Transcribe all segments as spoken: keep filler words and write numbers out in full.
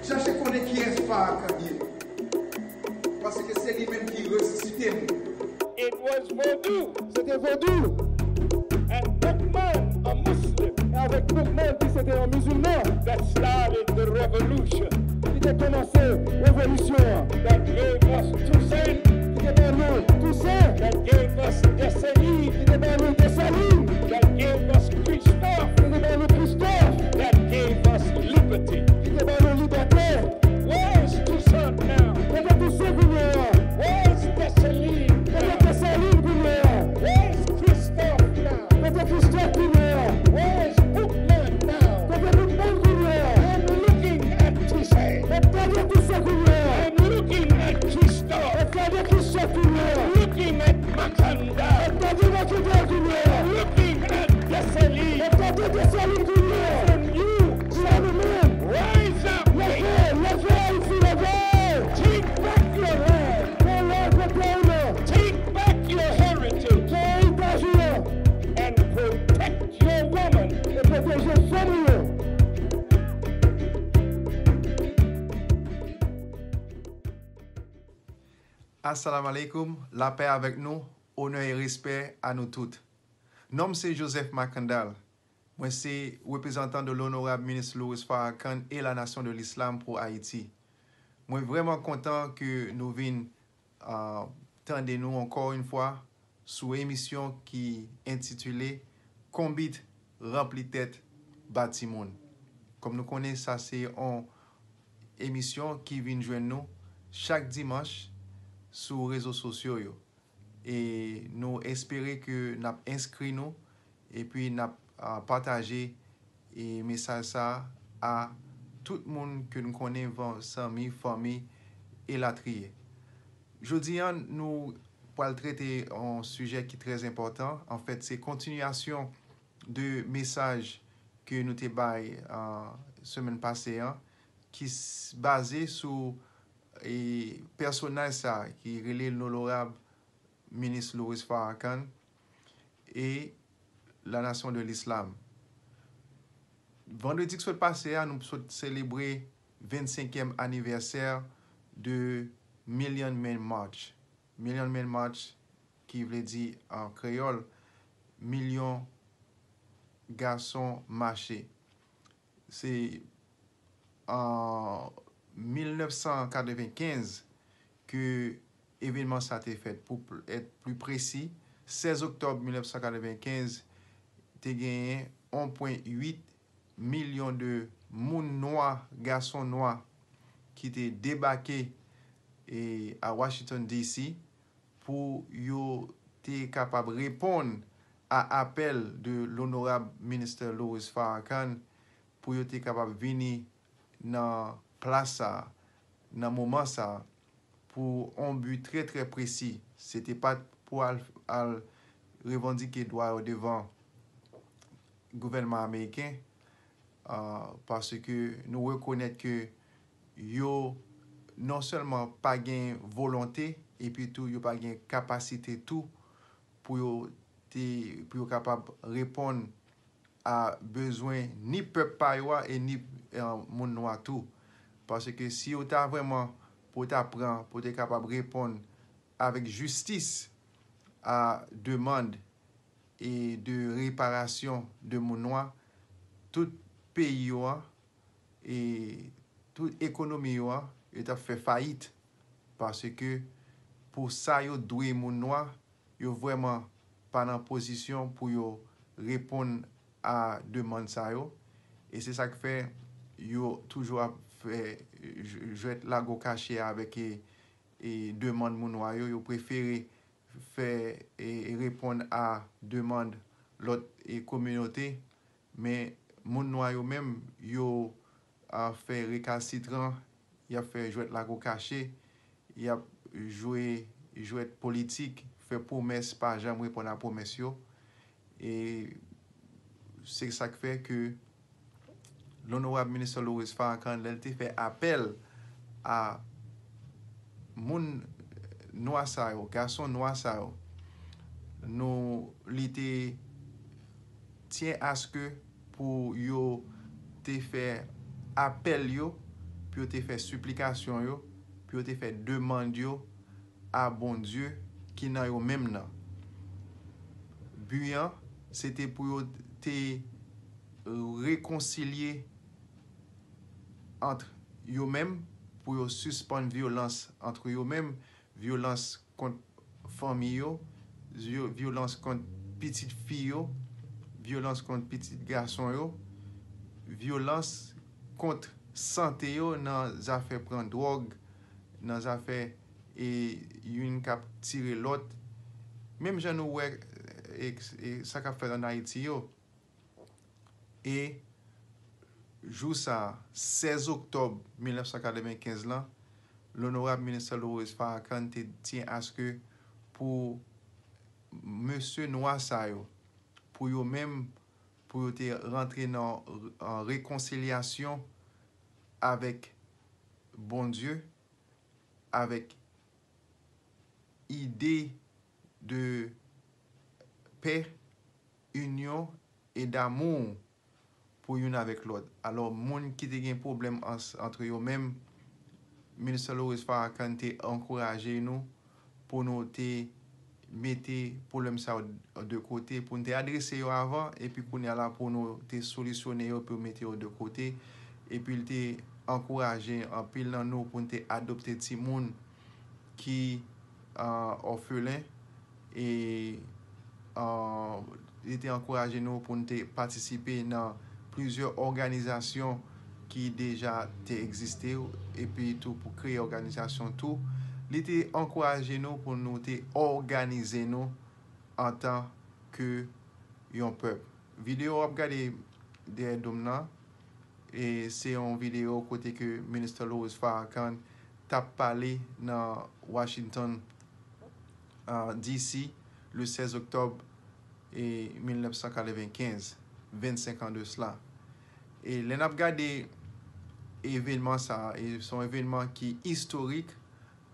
Chache konnen kiyès Farrakhan ye. Paske se li menm ki resisite nou. It was Vodou Se te vodou and Boukman, a Muslim, e avèk Boukman ki se te yon mizilman that started the revolution, ki te kòmanse revolisyon an, that gave us Toussaint, ki te ban nou Tousen, that gave us Dessalines, ki te ban nou Desalin, that gave us Christophe, ki te ban nou Kristòf, that gave us liberty. Ki te ban nou libète. Where is Toussaint now? Kote Tousen kounye a? Where is Dessalines Kote now? Desalin kounye a? Where is Christophe now? Kote Kristòf kounye a? Where is Boukman now? Kote Boukman kounye a? I'm looking at Toussaint. M ap gade Tousen kounye a. I'm looking at Christophe. M ap gade Kristòf kounye a. I'm looking at Mackandal. M ap gade Mackandal kounye a. I'm looking at Dessalines. M ap gade Desalin kounye a. And you Pou nou menm. rise up. Leve, leve Ayiti, leve! Take back your land. Pran laj pou peyi nou. Take back your heritage Pran eritaj nou. and protect your woman. E pwoteje fanm nou. Assalamu alaikum, lapè avèk nou, onè e respè a nou tout. Non m se Joseph Mackandal. Mwen se reprezantan de l'honorable ministre Louis Farrakhan et la Nation de l'Islam pour Haïti. Mwen vrèman kontan ke nou vin uh, tande nou ankò yon fwa sou emisyon ki entitile Konbit ranpli tèt ba timoun. Kòm nou konnen, sa se yon emisyon ki vin jwenn nou chak dimanch sou rezo sosyo yo. E nou espere ke n ap enskri nou epi n ap uh, pataje e mesaj sa a tout moun ke nou konnen, zanmi, fanmi, elatriye. Jodi a, nou pral trete yon sijè ki trè enpòtan. Anfèt, se kontinyasyon de mesaj ke nou te bay uh, semèn pase an, ki baze sou e, pèsonaj sa ki rele l'honorable ministre Louis Farrakhan et la Nation de l'Islam. Vandredi ki sot pase a, nou sot selebre vennsenkyèm anivèsè de Million Men March. Million Men March, ki vle di an kreyòl, milyon gason mache. Se an mil nèf san katrevenkenz ke evènman sa te fèt. Pou èt pli presi, sèz oktòb mil nèf san katrevenkenz, te genyen yon pwen uit milyon de moun nwa, gason nwa, ki te debake e, a Washington D C pou yo te kapab reponn a apèl de l'honorable ministre Louis Farrakhan pou yo te kapab vini nan plas sa, nan moman sa, pou yon bi trè, trè presi. Se te pa t pou al, al revandike dwa yo devan gouvènman ameriken, uh, paske nou rekonèt ke yo non sèlman pa gen volonte, epi tou yo pa gen kapasite tou pou yo te, pou yo kapab reponn a bezwen ni pèp pa yo a e ni uh, moun nwa tou. Paske si yo ta vrèman pou ta pran, pou te kapab reponn avèk jistis a demann e de reparasyon de moun nwa, tout peyi yo a e tout ekonomi yo a, yo t ap fè fayit. Paske pou sa yo dwe moun nwa, yo vrèman pa nan pozisyon pou yo reponn a demann sa yo. E se sa k fè yo toujou ap fè jwèt lago kache avèk e, e demann moun nwa yo. Yo prefere fè e, e reponn a demann lòt e kominote. Men moun nwa yo menm, yo a fè rekasitran, y ap fè jwèt lago kache, y ap jwe jwèt politik, fè pwomès, pa janm reponn a pwomès yo. E se sa k fè ke Lonorab Ministè Louis Farrakhan, lè l te fè apèl a moun nwa sa yo, gason nwa sa yo, nou, li te tyen aske pou yo te fè apèl yo pou yo te fè siplikasyon yo, pou yo te fè demann yo a Bondye ki nan yo menm nan. Bi an, se te pou yo te rekonsilye ant yo menm, pou yo sispann vyolans ant yo menm, vyolans kont fanmi yo, vyo- vyolans kont pitit fi yo, vyolans kont pitit gason yo, vyolans kont sante yo nan zafè pran dwòg, nan zafè e youn k ap tire lòt. Menm jan nou wè e, e sa k ap fèt ann Ayiti yo. E jou sa a, sèz oktòb mil nèf san katrevenkenz lan, Lonorab Ministè Lawrence Farrakhan te tyen aske pou mesye nwa sa yo, pou yo menm, pou yo te rantre nan an rekonsilyasyon avèk Bondye, avèk ide de pè, inyon e damou pou youn avèk lòt. Alò, moun ki te gen pwoblèm ans- antre yo menm, Ministè Lawrence Farrakhan te ankouraje nou pou nou te mete pwoblèm sa yo de kote, pou nou te adrese yo avan, epi kounye a la pou nou te solisyone yo, pou mete yo de kote. Epi l te ankouraje anpil nan nou pou nou te adopte timoun ki, ah, òfelen, e, ah, li te ankouraje nou pou nou te patisipe nan plizyè òganizasyon ki deja te egziste, epi tou pou kreye òganizasyon tou. Li te ankouraje nou pou nou te òganize nou antan ke yon pèp. Videyo w ap gade dèyè do m nan, e se yon videyo kote ke Ministè Lawrence Farrakhan t ap pale nan Washington, ah, D C, le sèz oktòb, e mil nèf san katrevenkenz, vennsenk an de sela. E lè n ap gade evenman sa a, e se yon evenman ki istorik,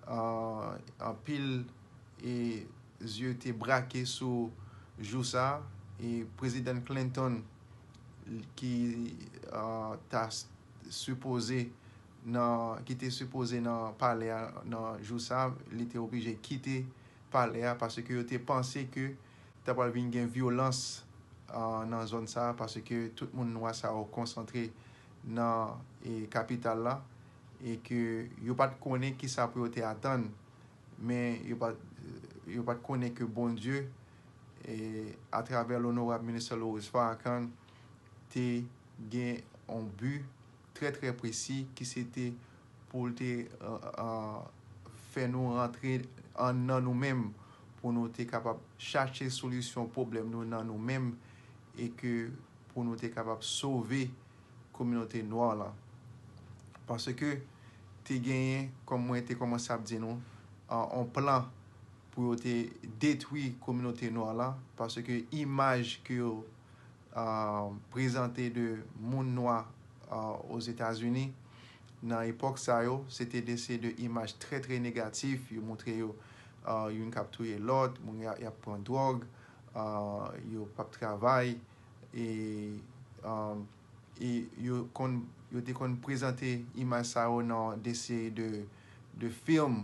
ah, anpil e zye te brake sou jou sa a, e Prezidan Clinton ki, ah, ta s- sipoze nan, ki te sipoze nan palè a nan jou sa a, li te oblije kite palè a paske yo te panse ke ta pral vin gen vyolans, ah, nan zòn sa a, paske tout moun nwa sa yo konsantre nan, e, kapital la, e ke yo pa t konnen kisa pou yo te atann, men yo pa, yo pa t konnen ke Bondye, e, atravè Lonorab Ministè Lawrence Farrakhan, te gen yon bi trè, trè presi ki se te pou l te, ah, ah, fè nou rantre an, nan nou menm, pou nou te kapab chache solisyon pwoblèm nou nan nou menm, e ke pou nou te kapab sove kominote nwa la. Paske te genyen, kòm mwen te kòmanse ap di nou, ah, yon plan pou yo te detwi kominote nwa la, paske imaj ke yo, ah, prezante de moun nwa, ah, Ozetazini nan epòk sa yo, se te de, se de imaj trè, trè negatif. Yo montre yo, ah, youn k ap touye lòt, moun y a- y ap pran dwòg, ah, yo p ap travay, e, ah, e yo konn, yo te konn prezante imaj sa yo nan de seri de, de fim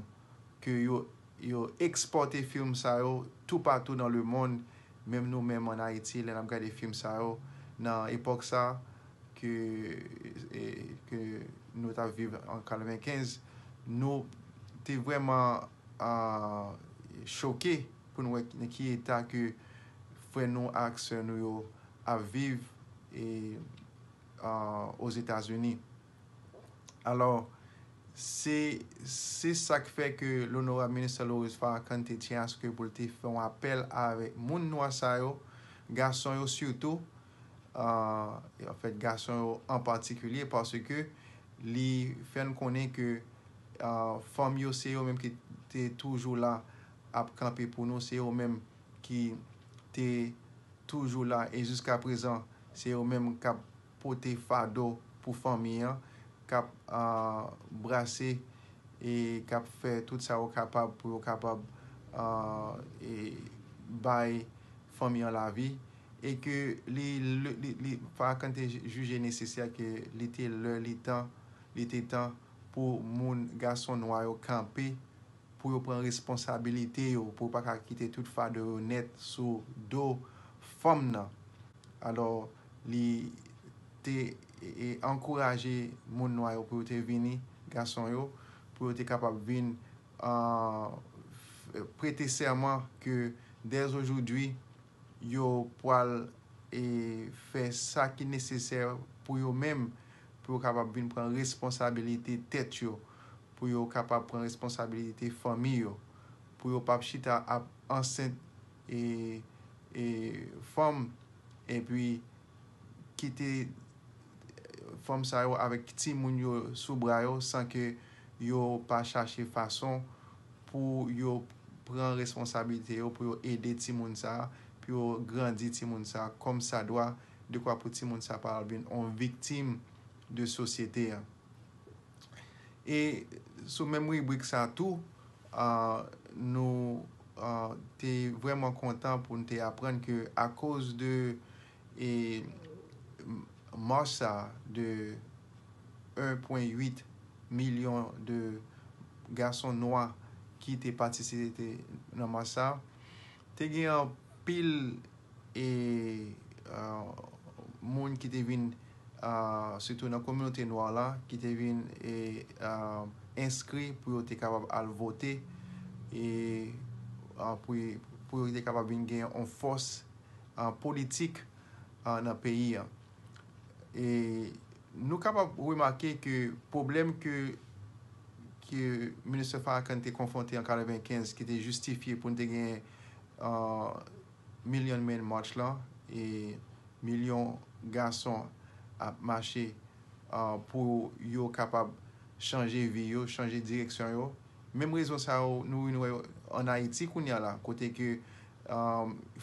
ke yo, yo ekspòte fim sa yo toupatou nan lemonn, menm nou menm ann Ayiti, lè n ap gade fim sa yo, nan epòk sa, ke, e, ke nou t ap viv an katrevenkenz, nou te vrèman, ah, choke pou nou wè nan ki eta ke frè nou ak sè nou yo ap viv, e, ah, Ozetazini. Alò, se, se sa k fè ke Lonorab Ministè Lawrence Farrakhan te tyen aske pou l te fè yon apèl avèk moun nwa sa yo, gason yo sitou, ah, e anfèt, gason yo an patikilye, paske li fè n konnen ke, ah, fanm yo, se yo menm ki te toujou la ap kanpe pou nou, se yo menm ki te toujou la, e jiska prezan, se yo menm k ap pote fado pou fanmi an, k ap, ah, brase e k ap fè tout sa yo kapab pou yo kapab, ah, e bay fanmi an lavi, e ke li, li, li, li Farrakhan te jije nesesè ke li te lè, li tan Li te tan pou moun gason nwa yo kanpe, pou yo pran responsabilite yo, pou yo pa ka kite tout fado yo nèt sou do fanm nan. Alò, li te e, ankouraje moun nwa yo pou yo te vini, gason yo, pou yo te kapab vin, prete sèman ke dèzojoudwi, yo pwal e fè sa ki nesesè pou yo menm, pou yo kapab vin pran responsabilite tèt yo, pou yo kapab pran responsabilite fanmi yo, pou yo p ap chita ap ansent e, e fanm, epi kite fanm sa yo avèk timoun yo sou bra yo san ke yo pa chache fason pou yo pran responsabilite yo, pou yo ede timoun sa, pou yo grandi timoun sa kòm sa dwa, dekwa pou timoun sa pa al vin yon viktim de sosyete a. E sou menm ribrik sa tou, nou te vrèman kontan pou n te aprann ke akoz de e mach sa de en pwen uit milyon de gason nwa ki te patisipe nan mach sa, te gen anpil e moun ki te vin sitou nan kominote nwa la, ki te vin e enskri pou yo te kapab al vote e pou, pou yo te kapab vin gen yon fòs politik nan peyi a. E nou kapab remake ke pwoblèm ke, ke Ministè Farrakhan te konfwonte an katrevenkenz, ki te jistifye pou n te gen Million Man March lan, e milyon gason ap mache pou yo kapab chanje vi yo, chanje direksyon yo. Menm rezon sa yo, nou vin wè yo ann Ayiti kounye a la, kote ke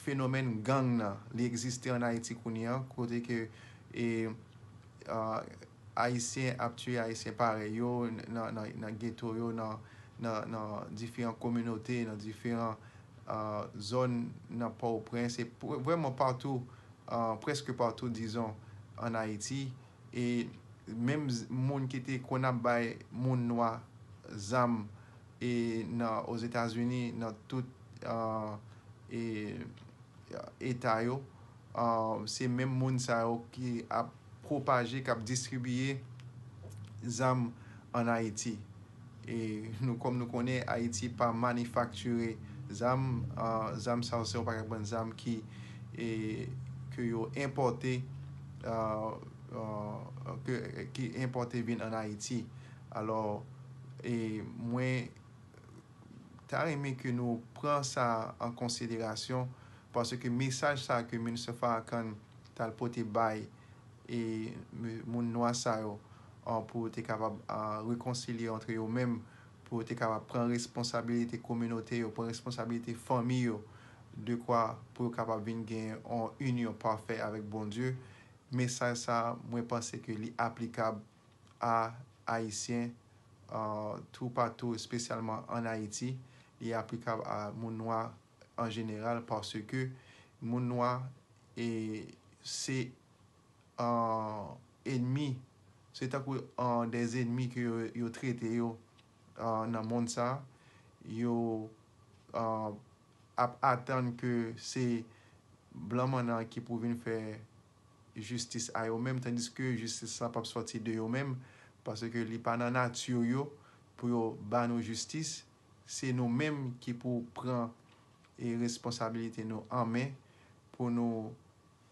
fenomèn gang nan, li egziste ann Ayiti kounye a, kote ke e Ayisyen ap tiye Ayisyen parèy yo nan, nan, nan geto yo, nan, nan, nan diferan kominote, nan diferan zòn nan Pòtoprens, e vrèman patou, prèske patou, dizon, ann Ayiti. E menm moun ki te konn ap bay moun nwa zam e nan Ozetazini, nan tout e eta yo, se menm moun sa yo ki ap pwopaje, k ap distribiye zam ann Ayiti. E nou, kòm nou konnen, Ayiti pa manifaktire zam. Zam sa yo se yon pakèt bann zam ki e ke yo enpòte, ke, ki enpòte vin ann Ayiti. Alò, e mwen ta renmen ke nou pran sa an konsiderasyon, paske mesaj sa ke Ministè Farrakhan t al pote bay e moun nwa sa yo, pou yo te kapab rekonsilye antre yo menm, pou yo te kapab pran responsabilite kominote yo, pran responsabilite fanmi yo, dekwa pou yo kapab vin gen yon inyon pafè avèk Bondye. Mesaj sa, mwen panse ke li aplikab a Ayisyen toupatou, espesyalman ann Ayiti. Li aplikab a moun nwa an jeneral, paske moun nwa e se ènmi, se tankou de ènmi ke yo, yo trete yo nan mond sa. Yo ap atann ke se blan mannan ki pou vin fè jistis a yo menm, tandiske jistis la p ap sòti de yo menm, paske li pa nan nati yo pou yo ba nou jistis. Se nou menm ki pou pran e responsabilite nou an men, pou nou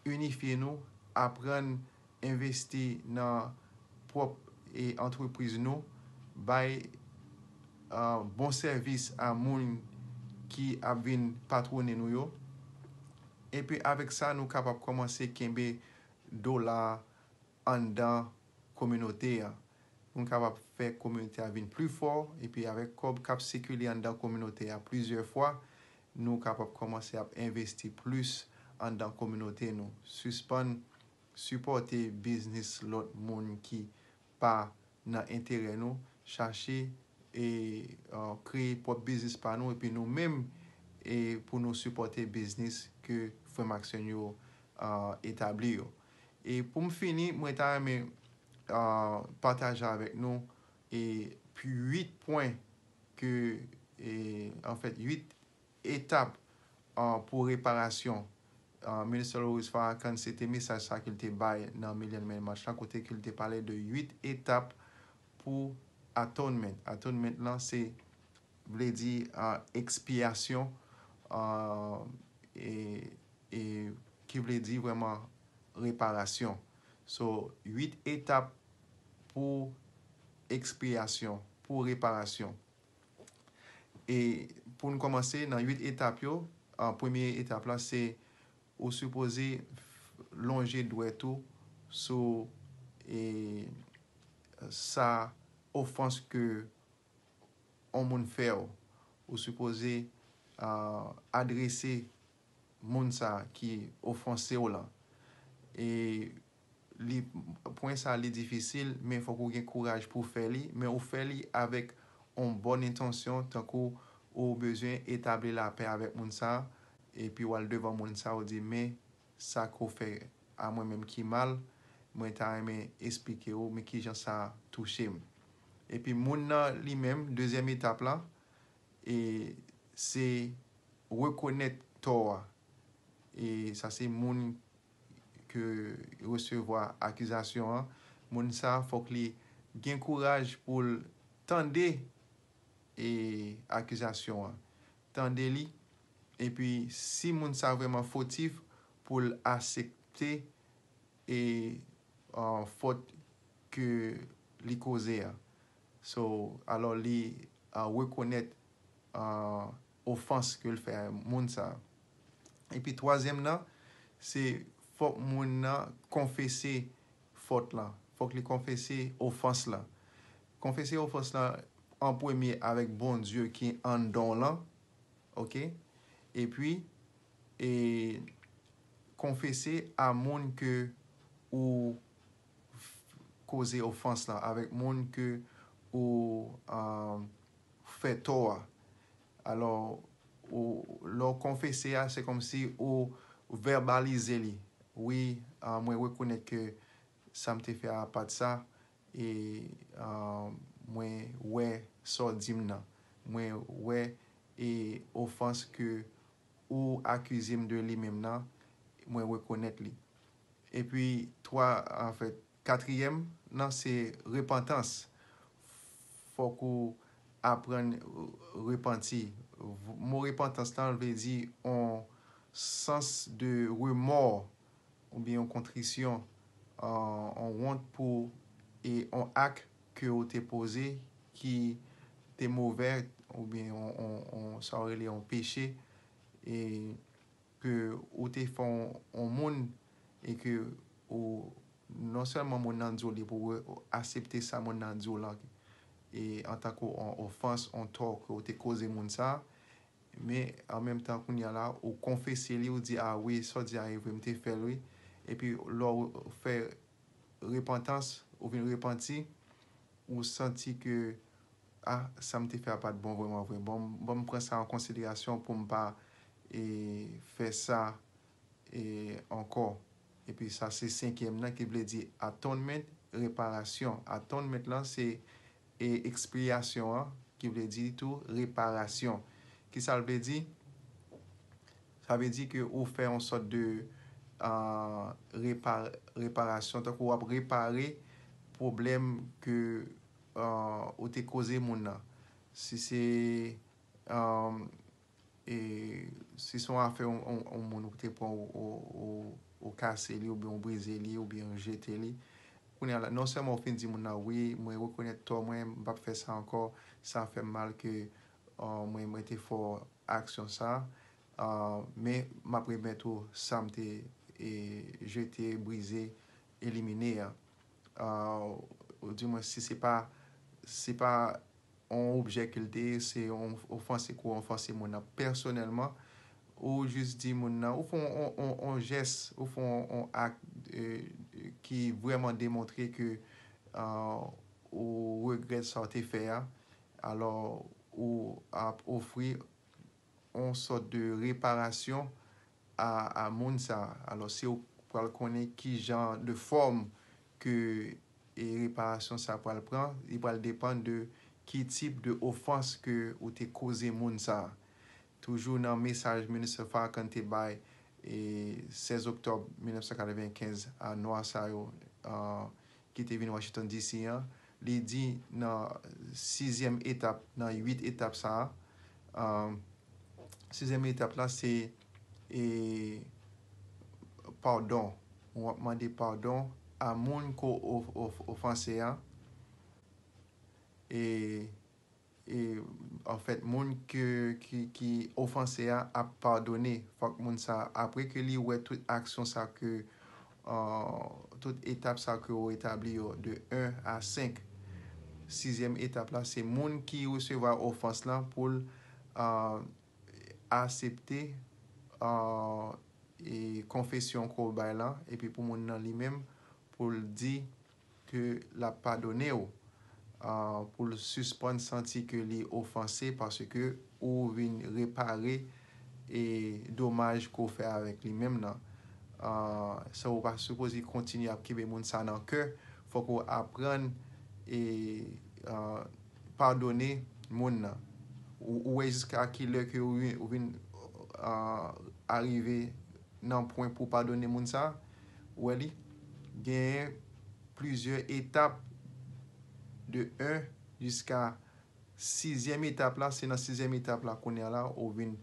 inifye nou, aprann envesti nan pwòp e antrepriz nou, bay bon sèvis a moun ki ap vin patwone nou yo. Epi avèk sa, nou kapab kòmanse kenbe dola anndan kominote a. Nou kapab fè kominote a vin pli fò, epi avèk kòb k ap sikile anndan kominote a plizyè fwa, nou kapab kòmanse ap envesti plis anndan kominote nou. Sispann sipòte biznis lòt moun ki pa nan enterè nou. Chache e kreye pwòp biznis pa nou, epi nou menm e pou nou sipòte biznis ke frè m ak sè n yo etabli yo. E pou m fini, mwen ta renmen uh, pataje avèk nou e pi uit pwen ke, e, anfèt, uit etap uh, pou reparasyon. Uh, Minister Louis Farrakhan, se te mesaj sa ke l te bay nan Million Man March la, kote ke l te pale de uit etap pou atonement. Atonement lan, se vle di uh, ekspyasyon, uh, e, e ki vle di vrèman reparasyon. So, uit etap pou ekspyasyon, pou reparasyon. E pou n kòmanse nan uit etap yo, uh, premye etap la se ou sipoze lonje dwèt ou sou e, sa ofans ke yon moun fè w. Ou sipoze uh, adrese moun sa ki ofanse w lan. E li, pwen sa li difisil, men fòk ou gen kouraj pou w fè li, men ou fè li avèk yon bòn entansyon, tankou ou bezwen etabli lapè avèk moun sa, epi w al devan moun sa, ou di, men sa ke w fè a mwen menm ki mal, mwen ta renmen esplike w, men kijan sa touche m. Epi moun nan li menm, dezyèm etap la, e se rekonèt tò a. E sa se moun ke resevwa akizasyon an. Moun sa fòk li gen kouraj pou l tande e akizasyon an. Tande li. Epi si moun sa vrèman fotif, pou l aksepte e uh, fòt ke li koze a. So, alò li uh, rekonèt uh, ofans ke l fè a moun sa. Epi twazyèm nan, se fòk moun nan konfese fòt lan. Fòk li konfese ofans lan. Konfese ofans lan an premye avèk Bondye ki anndan w lan. Oke? Epi, e, konfese a moun ke ou koze ofans lan, avèk moun ke ou uh, fè tò a. Alò, ou, lè w konfese a, se kòmsi ou vèbalize li. Wi, uh, mwen rekonèt ke sa m te fè a pa t sa, e uh, mwen wè sa w di m nan. Mwen wè e ofans ke ou akize m de li menm nan, mwen rekonèt li. Epi, twa, anfèt, katriyèm nan se repantans. Fòk ou aprann repanti. Mo repantans lan vle di yon sans de remò oubyen yon kontrisyon, yon wont pou e yon ak ke ou te poze ki te movè oubyen yon, yon, yon, sa yo rele yon peche e ke ou te fè yon, yon moun e ke ou non sèlman moun nan di w li pou ou aksepte sa moun nan di w lan e antanke yon ofans, yon tò ke ou te koze moun sa, men an menm tan kounye a la ou konfese li, ou di a wi, sa w di a e vre, m te fè l wi. Epi lè w fè repantans, ou vin repanti, ou santi ke a, sa m te fè a pa t bon vrèman vre. Bon, bon, m pran sa an konsiderasyon pou m pa e, fè sa e, ankò. Epi sa se senkyèm nan ki vle di atonement, reparasyon. Atonement lan se e, ekspyasyon an ki vle di tou reparasyon. Kisa l vle di? Sa vle di ke ou fè yon sòt de uh, repa, reparasyon, tankou w ap repare pwoblèm ke uh, ou te koze moun nan. Si se um, e, si se yon afè yon, yon, yon moun ou te pran ou, ou, ou, ou kase li oubyen ou brize li oubyen ou jete li, kounye a la non sèlman ou fin di moun nan wi, mwen rekonèt tò mwen, m p ap fè sa ankò, sa fè m mal ke uh, mwen, mwen te fè w aksyon sa, uh, men m ap remèt ou sa m te e, jete, brize, elimine a. Uh, ou di mwen si se pa, se pa yon objè ke l te ye, se yon ofanse ke w ofanse moun nan pèsonèlman, ou jis di moun nan, ou fè yon, yon, yon jès, ou fè yon, yon ak e, ki vrèman demontre ke uh, ou regrèt sa w te fè a, alò ou ap ofri yon sòt de reparasyon a, a moun sa a. Alò, si w pral konnen ki jan de fòm ke e reparasyon sa pral pran, li pral depann de ki tip de ofans ke ou te koze moun sa. Toujou nan mesaj Minister Farrakhan te bay e sèz oktòb mil nèf san katrevenkenz a nwa sa yo, uh, ki te vin Washington D C an, li di nan sizyèm etap, nan uit etap sa a, um, sizyèm etap la se e padon. W ap mande padon a moun ke w of- of- ofanse a. E, e anfèt, moun ke, ki, ki ofanse a ap padone. Fòk moun sa, apre ke li wè tout aksyon sa ke, uh, tout etap sa ke w etabli yo, de en a senk, sizyèm etap la, se moun ki resevwa ofans lan pou l, uh, aksepte, uh, e konfesyon ke w bay lan, epi pou moun nan li menm, pou l di ke l ap padone w, uh, pou l sispann santi ke li ofanse paske ou vin repare e domaj ke w fè avèk li menm nan. Uh, sa ou pa sipoze kontinye ap kenbe moun sa nan kè. Fòk ou aprann e, uh, padone moun nan. Ou, ou wè jiska ki lè ke ou, ou vin, uh, arive nan pwen pou padone moun sa, ou wè li genyen plizyè etap de en jiska sizyèm etap la, se nan sizyèm etap la kounye a la ou vin,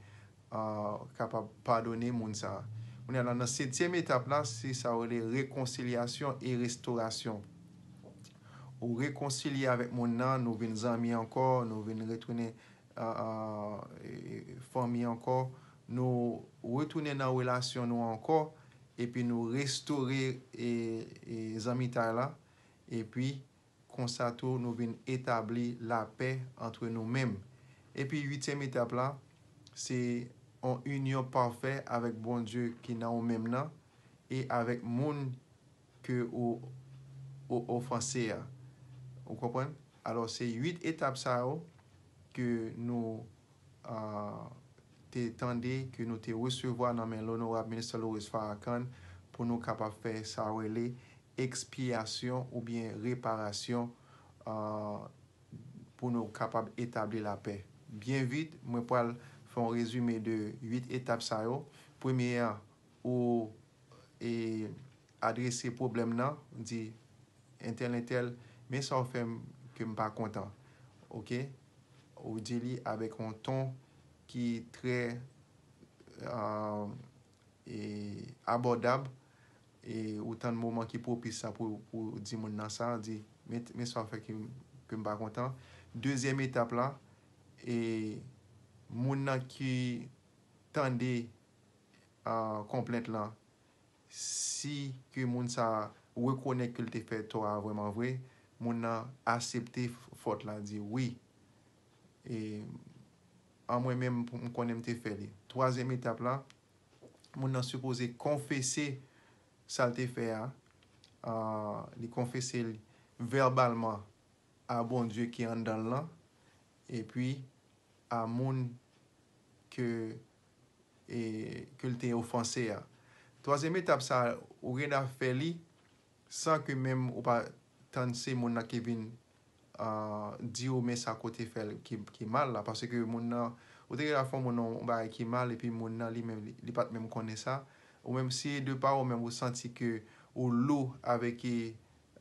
uh, kapab padone moun sa. Kounye a la, nan setyèm etap la, se sa yo rele rekonsilyasyon e restorasyon. Ou rekonsilye avèk moun nan, nou vin zanmi ankò, nou vin retounen, uh, uh, e, fanmi ankò, nou retounen nan relasyon nou ankò, epi nou restore e, e zanmitay la, epi konsa tou nou vin etabli lapè antre nou menm. Epi uityèm etap la, se yon inyon pafè avèk Bondye ki nan ou menm nan e avèk moun ke ou, ou ofanse a. Ou konprann? Alò, se uit etap sa yo ke nou, uh, te tande, ke nou te resevwa nan men Onorab Minister Louis Farrakhan pou nou kapab fè sa yo rele ekspyasyon oubyen reparasyon, uh, pou nou kapab etabli lapè. Byen vit, mwen pral fè yon rezime de uit etap sa yo. Premye a, ou e adrese pwoblèm nan, di, entèl, entèl, men sa w fè m ke m pa kontan. Oke? Ou di li avèk yon ton ki trè, uh, e abòdab, e ou tann moman ki pwopis sa pou, pou di moun nan sa, di, men, men sa w fè ke, ke m pa kontan. Dezyèm etap la, e moun nan ki tande, uh, konplent lan, si ke moun sa rekonèt ke l te fè tò a vrèman vre, moun nan aksepte f- fòt la, di wi. E an mwen menm, m konnen m te fè li. Twazyèm etap la, moun nan sipoze konfese sa l te fè a. Ah, li konfese l vèbalman a Bondye ki anndan l lan, epi a moun ke, e, ke l te ofanse a. Twazyèm etap sa, ou gen dwa fè li san ke menm ou pa tann se moun nan ki vin, ah, di w men sa ke w te fè l ki, ki mal la, paske moun nan, ou te gen dwa fè moun nan yon bagay ki mal, epi moun nan li menm, li, li pa t menm konnen sa, ou menm si de pa ou menm ou santi ke ou lou avèk, e,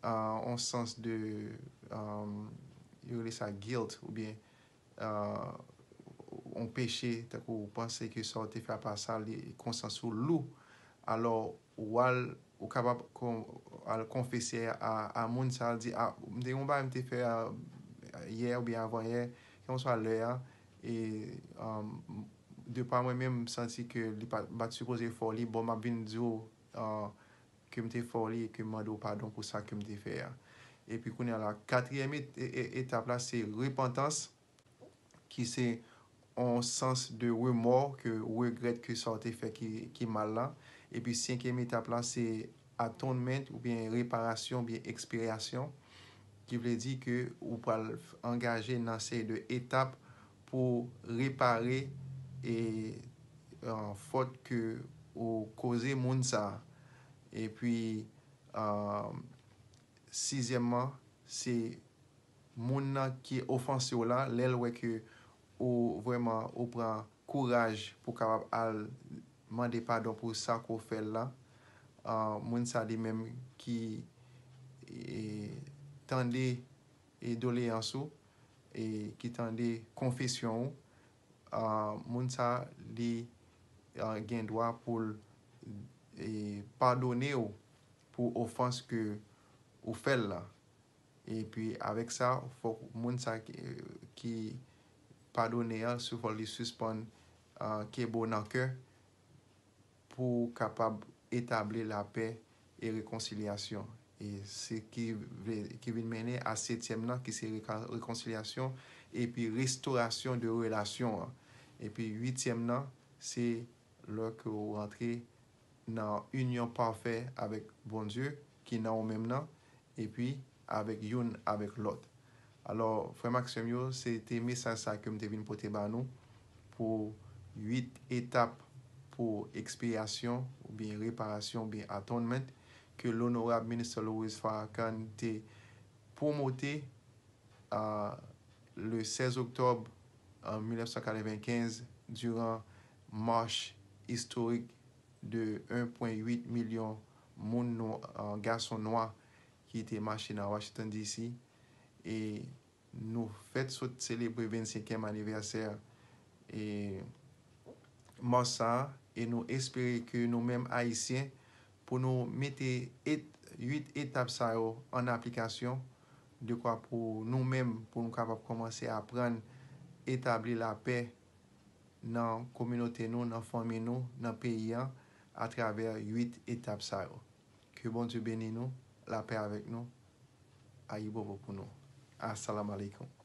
ah, yon sans de, ah, yo rele sa guilt, oubyen, ah, yon peche, tankou ou panse ke sa w te fè a pa sa, li, konsyans ou lou. Alò, ou al, ou kapab kon- al konfese a, a moun sa, di, a, m te gen yon bagay m te fè a, yè oubyen avan yè, kèlkeswa lè a, e, um, de pa mwen menm, m santi ke li pa, m pa t sipoze fè w li, bon, m ap vin di w, ah, ke m te fè w li e ke m mande w padon pou sa ke m te fè a. Epi kounye a la, katriyèm et- e- e- etap la, se repantans, ki se yon sans de remò, ke ou regrèt ke sa w te fè ki, ki mal la. Epi senkyèm etap la, se atonement, oubyen reparasyon, oubyen ekspyasyon, ki vle di ke ou pral angaje nan seri de etap pou repare e, ah, fòt ke ou koze moun sa. Epi, ah, Sizyèmman, se moun nan ki ofanse w la, lè l wè ke ou vrèman ou pran kouraj pou kapab al mande padon pou sa ke w fè l la, ah, moun sa li menm ki, e, tande, e, doleyans ou, e, ki tande konfesyon ou, ah, moun sa li, ah, gen dwa pou l, e, padone w pou ofans ke ou fè l la. Epi avèk sa, fòk moun sa ki, ki padone an, si fòk li sispann, ah, kenbe w nan kè pou kapab etabli lapè e rekonsilyasyon. E se ki vle, ki vin mennen a setyèm nan, ki se reka-, rekonsilyasyon epi restorasyon de relasyon an. Epi uityèm nan, se lè ke w rantre nan inyon pafè avèk Bondye ki nan ou menm nan, epi avèk youn avèk lòt. Alò, frè m ak sè m yo, se te mesaj sa ke m te vin pote ba nou pou uit etap pou ekspiyasyon oubyen reparasyon oubyen atonement ke Lonorab Minister Louis Farrakhan te pwomote, a, le sèz oktòb, a, mil nèf san katrevenkenz, diran mach istorik de en pwen uit milyon moun nwa-, a, gason nwa ki te mache nan Washington D C. E nou fèt sot selebre vennsenkyèm anivèsè, e, mach sa a, e nou espere ke nou menm Ayisyen, pou nou mete et-, uit etap sa yo an aplikasyon, dekwa pou nou menm, pou nou kapab kòmanse aprann etabli lapè nan kominote nou, nan fanmi nou, nan peyi an, atravè uit etap sa yo. Ke Bondye beni nou, lapè avèk nou, ayibobo pou nou. Assalamu alaikum.